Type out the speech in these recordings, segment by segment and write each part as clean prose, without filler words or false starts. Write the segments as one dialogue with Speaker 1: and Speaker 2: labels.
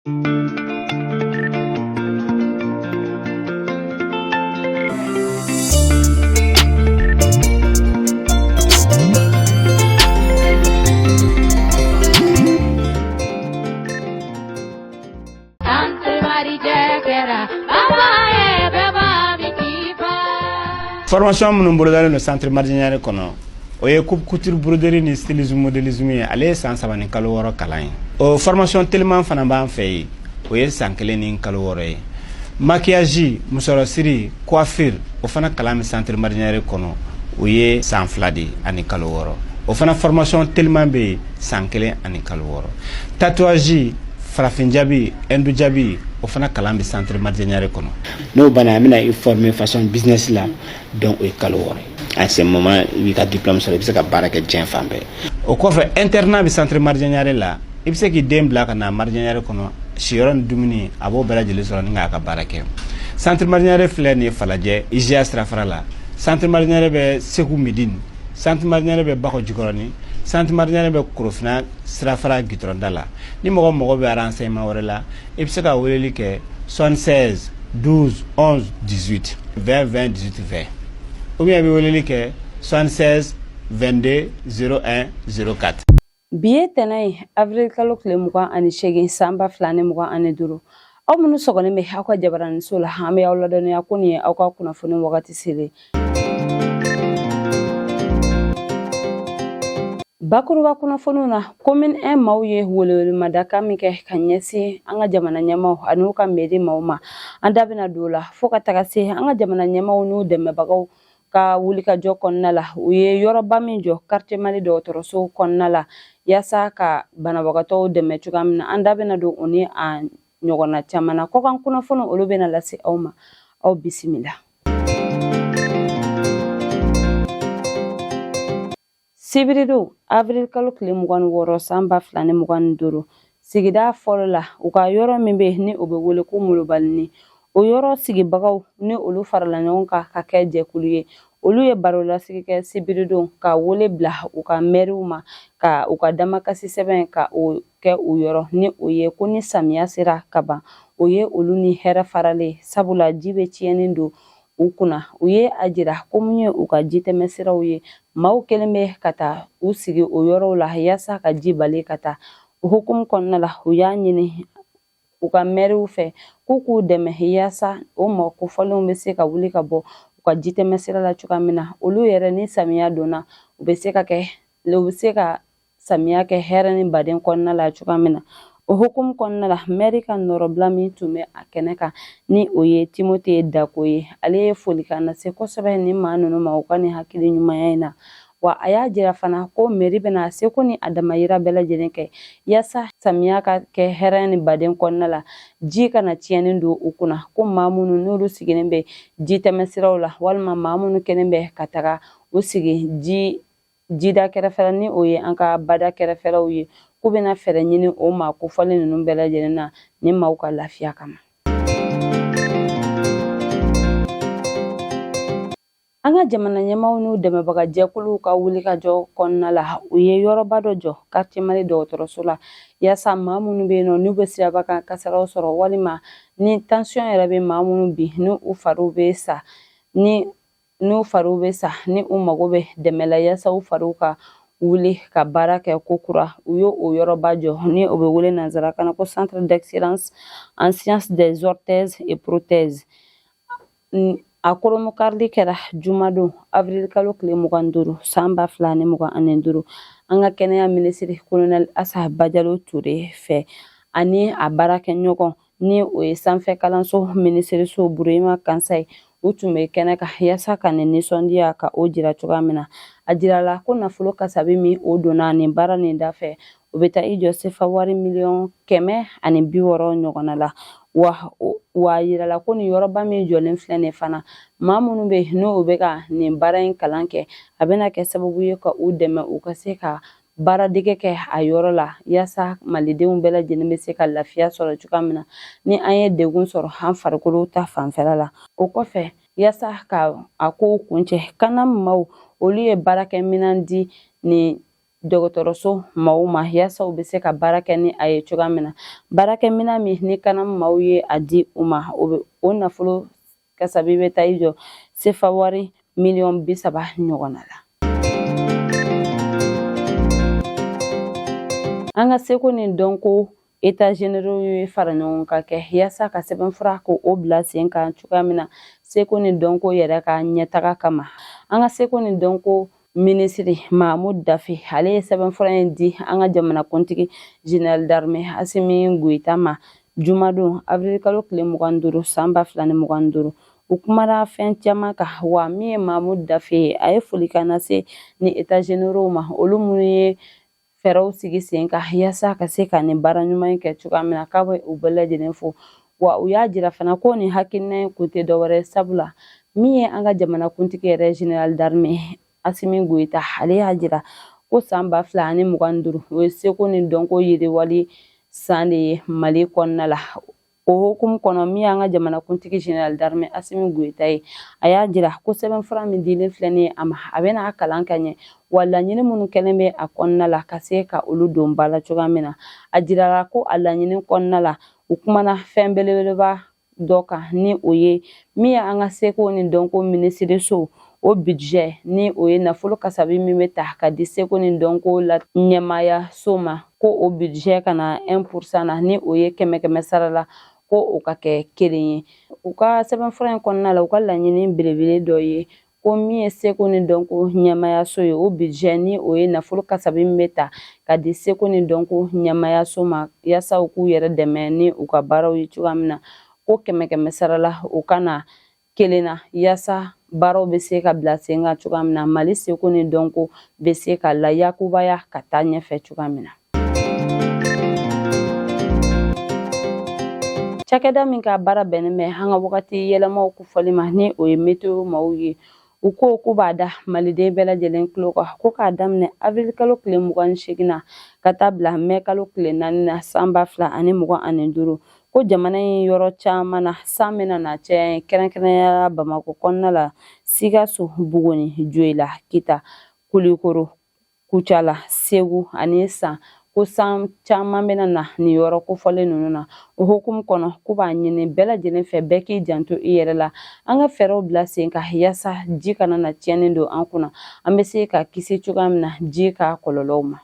Speaker 1: Formation minnu bolodalen don Centre Mardian Niare kɔnɔ, o ye coupe couture, broderie ni stylisme, modélisme ye. Ale ye san 3 ni kalo 6 kalan ye. O formation teliman fana b'an fɛ yen, o ye san 1 ni kalo 6 ye. Maquillage, musɔrɔsiri, coiffure, o fana kalan bɛ Centre Mardian Niare kɔnɔ, o ye san 2 de ani kalo 6. O fana formation teliman bɛ yen, san 1 ani kalo 6. Tatouage, farafin jabi, hindu jabi, o fana kalan bɛ Centre Mardian Niare kɔnɔ. N'o banna, an bɛna i former façon business la. Donc o ye kalo 6 ye. À ce moment, i b'i ka diplôme sɔrɔ, i bɛ se ka baara kɛ diɲɛ fan bɛɛ. O kɔfɛ, internat bɛ Centre Mardian Niare la. I bɛ se k'i den bila ka na Mardian Niare kɔnɔ, siyɔrɔ ni dumuni, a b'o bɛɛ lajɛlen sɔrɔ ni k'a ka baara kɛ. Centre Mardian Niare filɛ nin ye Falajɛ, IGA sirafara la. Centre Mardian Niare bɛ Segu Midine, Centre Mardian Niare bɛ Bakɔ Jikɔrɔni, Centre Mardian Niare bɛ Korofina sirafara gitɔrɔnda la. Ni mɔgɔ mago bɛ renseignement wɛrɛ la, i bɛ se ka weleli kɛ 76 12 11 18 20 20 18 20, ou bien i bɛ weleli kɛ 76 22 01 04.
Speaker 2: Bi ye tɛnɛ ye, avril kalo tile 28, san 2025. Aw minnu sɔgɔlen bɛ aw ka jabaraniso la, an bɛ aw ladɔnniya ko nin ye aw ka kunnafoni wagati selen. Bakuruba kunnafoniw na, commune 1 maaw ye welewelemadakan min kɛ ka ɲɛsin an ka jamana ɲɛmaw ani u ka mairie maaw ma, an da bɛna don o la, fo ka taga se an ka jamana ɲɛmaw n'u dɛmɛbagaw ka wulikajɔ kɔnɔna la, u ye yɔrɔba min jɔ Quartier Mali dɔgɔtɔrɔso kɔnɔna la yaasa ka banabagatɔw dɛmɛ cogoya min na. An da bɛna don o ni a ɲɔgɔnna caman na. Kɔkan kunnafoni, olu bɛna lase aw ma. Aw bisimila. Sibiridon, avril kalo tile 26, san 2025, sigida fɔlɔ la, u ka yɔrɔ min bɛ ni o bɛ wele ko Molobalini, o yɔrɔ sigibagaw ni olu farala ɲɔgɔn kan ka kɛ jɛkulu ye, olu ye barolasigi kɛ sibiridon ka wele bila u ka mɛriw ma, ka u ka damakasi sɛbɛn ka o kɛ u yɔrɔ, ni o ye ko ni samiya sera ka ban, o ye olu ni hɛrɛ faralen, sabula ji bɛ tiɲɛni don u kunna. U ye a jira ko mun ye u ka jitɛmɛsiraw ye, maaw kɛlen bɛ ka taa u sigi o yɔrɔw la yaasa ka ji bali ka taa. O hukumu kɔnɔna la, u y'a ɲini u ka mɛriw fɛ k'u k'u dɛmɛ yaasa o mɔgɔ kofɔlenw bɛ se ka wuli ka bɔ u ka jitɛmɛsira la cogoya min na, olu yɛrɛ ni samiya donna, u bɛ se ka samiya kɛ hɛrɛ ni baden kɔnɔna la cogoya min na. O hukumu kɔnɔna la, mɛri ka nɔrɔbila min tun bɛ a kɛnɛ kan, ni o ye Timote Dako ye, ale ye folikan lase kosɛbɛ ni maa ninnu ma u ka nin hakili ɲumanya in na. Wa a y'a jira fana ko mɛri bɛna a seko ni a damayira bɛɛ lajɛlen kɛ yaasa samiya ka kɛ hɛrɛ ni baden kɔnɔna la, ji kana tiɲɛni don u kunna, ko maa minnu n'olu sigilen bɛ ji tɛmɛsiraw la, walima maa minnu kɛlen bɛ ka taga u sigi ji jida kɛrɛfɛla, ni o ye an ka bada kɛrɛfɛlaw ye, k'u bɛna fɛɛrɛ ɲini o maa kofɔlen ninnu bɛɛ lajɛlen na ni maaw ka lafiya kama. An ka jamana ɲɛmaaw n'u dɛmɛbaga jɛkuluw ka wulikajɔ kɔnɔna la, u ye yɔrɔba dɔ jɔ Quartier Mali dɔgɔtɔrɔso la yaasa maa minnu bɛ yen nɔ, n'u bɛ siraba kan kasaraw sɔrɔ, walima ni tansiyɔn yɛrɛ bɛ maa minnu bi, ni u fariw bɛ sa, ni n'u fariw bɛ sa, ni u mago bɛ dɛmɛ la yaasa u fariw ka wuli ka baara kɛ ko kura, u ye o yɔrɔba jɔ, ni o bɛ wele nanzarakan na ko Centre d'excellence en sciences des orthèses et prothèses. A koromokarili kɛra jumadon, avril kalo tile 25, san 2025, an ka kɛnɛya minisiri Colonel Asa Bajalo Ture fɛ, ani a baarakɛɲɔgɔn, ni o ye sanfɛ kalanso minisiriso Burema Kansayi. U tun bɛ kɛnɛ kan yaasa ka nin nisɔndiya ka o jira cogoya min na. A jirala ko nafolo kasabi min o donna nin baara nin da fɛ, o bɛ taa i jɔ sefa wari miliyɔn 160 ɲɔgɔnna la. Wa a yirala ko nin yɔrɔba min jɔlen filɛ nin fana, maa minnu bɛ n'o bɛ ka nin baara in kalan kɛ, a bɛna kɛ sababu ye ka u dɛmɛ u ka se ka baaradege kɛ a yɔrɔ la, yaasa malidenw bɛɛ lajɛlen bɛ se ka lafiya sɔrɔ cogoya min na ni an ye degun sɔrɔ an farikolo ta fanfɛla la. O kɔfɛ, yaasa ka a kow kuncɛ, kana maaw olu ye baarakɛminɛn di nin Dɔgɔtɔrɔso maaw ma yaasa u bɛ se ka baara kɛ ni a ye cogoya min na. Baarakɛminɛn min ni CANAM maaw ye a di u ma, o bɛ o nafolo kasabi bɛ taa i jɔ sefa wari miliyɔn 30 ɲɔgɔnna la. An ka seko ni dɔnko états généraux ye fara ɲɔgɔn kan kɛ yaasa ka sɛbɛnfura ko o bila sen kan cogoya min na seko ni dɔnko yɛrɛ ka ɲɛtaga kama. An ka seko ni dɔnko minisiri Mahamudu Dafe, ale ye sɛbɛnfura in di an ka jamanakuntigi général d'armée Asimi Goyita ma jumadon avril kalo tile 25 san 2025. U kumara fɛn caman kan. Wa min ye Mahamudu Dafe ye, a ye folikan lase ni états généraux ma, olu minnu ye fɛɛrɛw sigi sen kan yaasa ka se ka nin baara ɲuman in kɛ cogoya min na, k'a bɛ u bɛɛ lajɛlen fo. Wa u y'a jira fana ko nin hakilina in kun tɛ dɔwɛrɛ, sabula min ye an ka jamanakuntigi yɛrɛ général d'armée Asimi Goyita, ale y'a jira ko san 2025, o ye seko ni dɔnko yiriwali san de ye Mali kɔnɔna la. O hukumu kɔnɔ, min y'an ka jamanakuntigi général d'armée Asimi Goyita ye, a y'a jira ko sɛbɛnfura min dilen filɛ nin ye a ma, a bɛna a kalan ka ɲɛ, wa laɲini minnu kɛlen bɛ a kɔnɔna la, ka se ka olu don ba la cogoya min na. A jirala ko a laɲini kɔnɔna la, u kumana fɛn belebeleba dɔ kan, ni o ye min ye an ka seko ni dɔnko minisiriso o budget, ni o ye nafolo kasabi min bɛ ta ka di seko ni dɔnko la ɲɛmaaya so ma, ko o budget ka na 1% na, ni o ye kɛmɛ kɛmɛ sara la, ko o ka kɛ kelen ye. U ka sɛbɛnfura in kɔnɔna la, u ka laɲini belebele dɔ ye ko min ye seko ni dɔnko ɲɛmayaso ye, o budget, ni o ye nafolo kasabi min bɛ ta ka di seko ni dɔnko ɲɛmayaso ma yaasa u k'u yɛrɛ dɛmɛ ni u ka baaraw ye cogoya min na, ko kɛmɛ kɛmɛ sara la, o ka na kelen na, yaasa baaraw bɛ se ka bila sen kan cogoya min na, Mali seko ni dɔnko bɛ se ka layakubaya ka taa ɲɛfɛ cogoya min na. Cakɛda min ka baara bɛnnen bɛ an ka wagati yɛlɛmaw kofɔli ma, ni o ye météo maaw ye, u ko k'u b'a da maliden bɛɛ lajɛlen tulo kan ko k'a daminɛ avril kalo tile 28 na ka taa bila mɛ kalo tile 4 na san 2025, ko jamana in yɔrɔ caman na, san bɛna na caya, kɛrɛnkɛrɛnnenya la Bamakɔ kɔnɔna la, Sikaso, Buguni, Joyila, Kita, Kulikoro, Kucala, Segu ani San, ko san caman bɛna na nin yɔrɔ kofɔlen ninnu na. O hukumu kɔnɔ, k'u b'a ɲini bɛɛ lajɛlen fɛ, bɛɛ k'i janto i yɛrɛ la, an ka fɛɛrɛw bila sen kan yaasa ji kana na tiɲɛni don an kunna, an bɛ se ka kisi cogoya min na ji ka kɔlɔlɔw ma.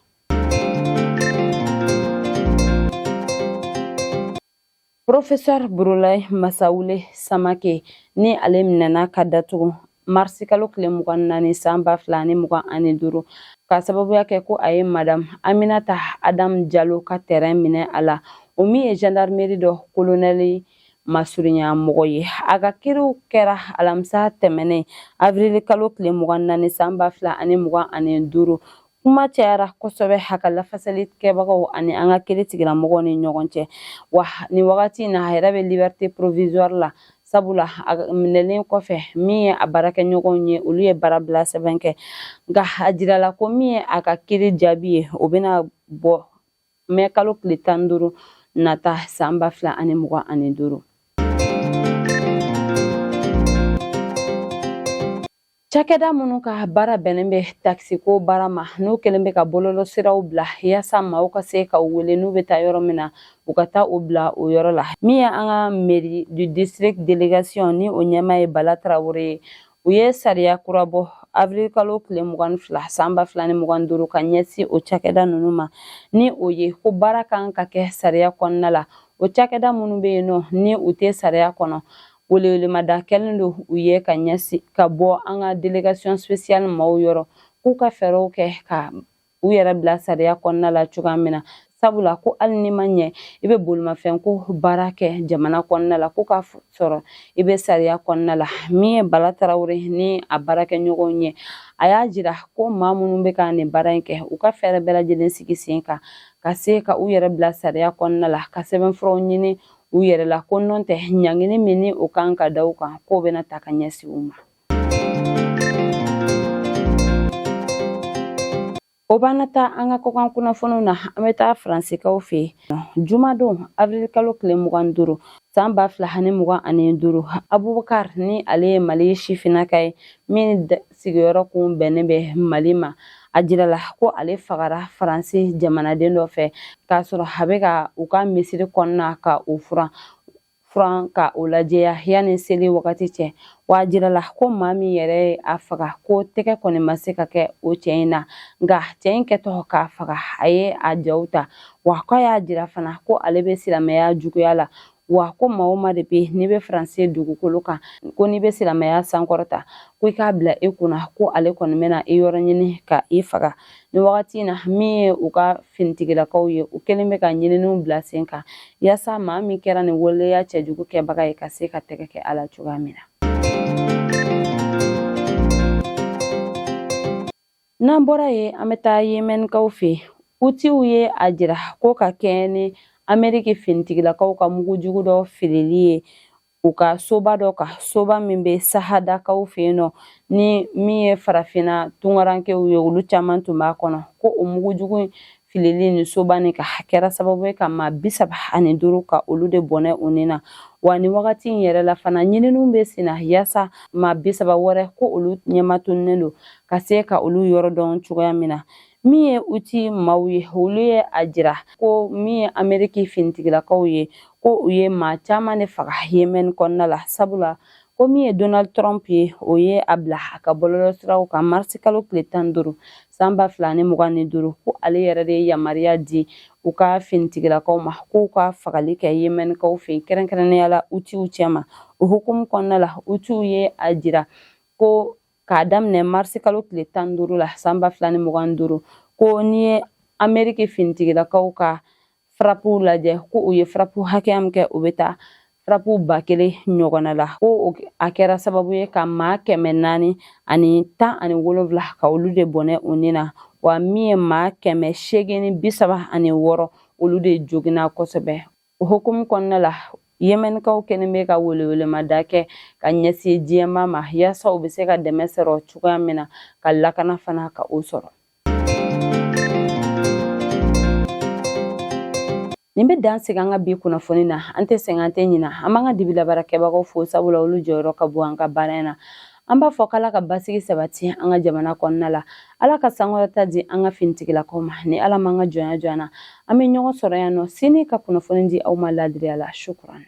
Speaker 2: Professeur Burulayi Masawule Samake, ni ale minɛna ka datugu marisi kalo tile 24 san 2025, ka sababuya kɛ ko a ye madame Aminata Adam Jalo ka terrain minɛ a la, o min ye gendarmerie dɔ colonel masurunya mɔgɔ ye. A ka kiriw kɛra alamisa tɛmɛnen avril kalo tile 24 san 2025. Kuma cayara kosɛbɛ a ka lafasali kɛbagaw ani an ka kiri tigilamɔgɔw ni ɲɔgɔn cɛ. Wa nin wagati in na, a yɛrɛ bɛ liberté provisoire la, sabula a minɛlen kɔfɛ, min ye a baarakɛɲɔgɔnw ye, olu ye baara bila sɛbɛn kɛ. Nka a jirala ko min ye a ka kiri jaabi ye, o bɛna bɔ mɛ kalo tile 15 nata san 2025. Cakɛda minnu ka baara bɛnnen bɛ takisiko baara ma, n'u kɛlen bɛ ka bɔlɔlɔsiraw bila yaasa maaw ka se ka wele n'u bɛ taa yɔrɔ min na, u ka taa o bila o yɔrɔ la. Min ye an ka mairie du district délégation, ni o ɲɛmaa ye Bala Tarawele ye, u ye sariya kura bɔ avril kalo tile 22 san 2025 ka ɲɛsin o cakɛda ninnu ma, ni o ye ko baara kan ka kɛ sariya kɔnɔna la. O cakɛda minnu bɛ yen nɔ, ni u tɛ sariya kɔnɔ, welewelemada kɛlen don u ye ka ɲɛsin ka bɔ an ka délégation spéciale maaw yɔrɔ, k'u ka fɛɛrɛw kɛ ka u yɛrɛ bila sariya kɔnɔna la cogoya min na, sabula ko hali ni ma ɲɛ i bɛ bolimafɛn ko baara kɛ jamana kɔnɔna la, ko k'a sɔrɔ i bɛ sariya kɔnɔna la. Min ye Bala Tarawele ni a baarakɛɲɔgɔnw ye, a y'a jira ko maa minnu bɛ ka nin baara in kɛ, u ka fɛɛrɛ bɛɛ lajɛlen sigi sen kan ka se ka u yɛrɛ bila sariya kɔnɔna la, ka sɛbɛnfuraw ɲini u yɛrɛ la, ko nɔn tɛ ɲangini min ni o kan ka da u kan, k'o bɛna ta ka ɲɛsin u ma. O b'an taa an ka kɔkan kunnafoniw na. An bɛ taa Faransikaw fɛ yen. Jumadon avril kalo tile 25 san 2025, Abubakar, ni ale ye Mali sifinnaka ye min sigiyɔrɔ kun bɛnnen bɛ Mali ma, A jirala ko ale fagara Faransi jamanaden dɔ fɛ k'a sɔrɔ a bɛ ka u ka misiri kɔnɔna ka o furan ka o lajɛya yanni seli wagati cɛ. Wa a jirala ko maa min yɛrɛ ye a faga, ko tɛgɛ kɔni ma se ka kɛ o cɛ in na, nka cɛ in kɛtɔ k'a faga, a ye a jaw ta. Wa k'a y'a jira fana ko ale bɛ silamɛya juguya la, wa ko maa o maa de bɛ n'i bɛ Faransi dugukolo kan, ko n'i bɛ silamɛya sankɔrɔta, ko i k'a bila e kunna ko ale kɔni bɛna i yɔrɔ ɲini ka i faga. Nin wagati in na, min ye u ka finitigilakaw ye, u kɛlen bɛ ka ɲininiw bila sen kan yaasa maa min kɛra nin waleya cɛjugu kɛbaga ye ka se ka tɛgɛ kɛ a la cogoya min na. N'an bɔra yen, an bɛ taa Yemenkaw fɛ yen. Hutiw ye a jira ko ka kɛɲɛ ni Ameriki finitigilakaw ka mugujugu dɔ filili ye u ka soba dɔ kan, soba min bɛ Sahadakaw fɛ yen nɔ, ni min ye farafinna tunkarankew ye, olu caman tun b'a kɔnɔ, ko o mugujugu filili ni soba nin kan kɛra sababu ye ka maa 35 ka olu de bɔnɛ u ni na. Wa ni wagati in yɛrɛ la fana, ɲininiw bɛ sen na yaasa maa 30 wɛrɛ ko olu ɲɛmatununnen don, ka se ka olu yɔrɔ dɔn cogoya min na. Min ye Huti maaw ye, olu ye a jira ko min ye Ameriki finitigilakaw ye, ko u ye maa caman de faga Yemen kɔnɔna la, sabula ko min ye Donald Trump ye, o ye a bila a ka bɔlɔlɔsiraw kan marisi kalo tile 15 san 2025, ko ale yɛrɛ de ye yamaruya di u ka finitigilakaw ma k'u ka fagali kɛ Yemenkaw fɛ, kɛrɛnkɛrɛnnenya la Hutiw cɛma. O hukumu kɔnɔna la, Hutiw ye a jira ko k'a daminɛ marisi kalo tile 15 la san 2025, ko n'i ye Ameriki finitigilakaw ka frappe lajɛ, ko u ye frappe hakɛya min kɛ, o bɛ taa frappe 1000 ɲɔgɔnna la, ko a kɛra sababu ye ka maa 417 ka olu de bɔnɛ u ni na, wa min ye maa 836, olu de joginna kosɛbɛ. O hukumu kɔnɔna la, Yemenkaw kɛlen bɛ ka welewelemada kɛ ka ɲɛsin diɲɛmaa ma yaasa u bɛ se ka dɛmɛ sɔrɔ cogoya min na, ka lakana fana ka o sɔrɔ. Nin bɛ dan sigi an ka bi kunnafoni na. An tɛ sɛgɛn, an tɛ ɲina. An b'an ka dibilabaarakɛbagaw fo, sabula olu jɔyɔrɔ ka bon an ka baara in na. An b'a fɔ k'Ala ka basigi sabati an ka jamana kɔnɔna la, Ala ka sankɔrɔta di an ka finitigilakaw ma. Ni Ala m'an ka jɔnya jɔ an na, an bɛ ɲɔgɔn sɔrɔ yan nɔ sini ka kunnafoni di aw ma laadiriya la. Shukran.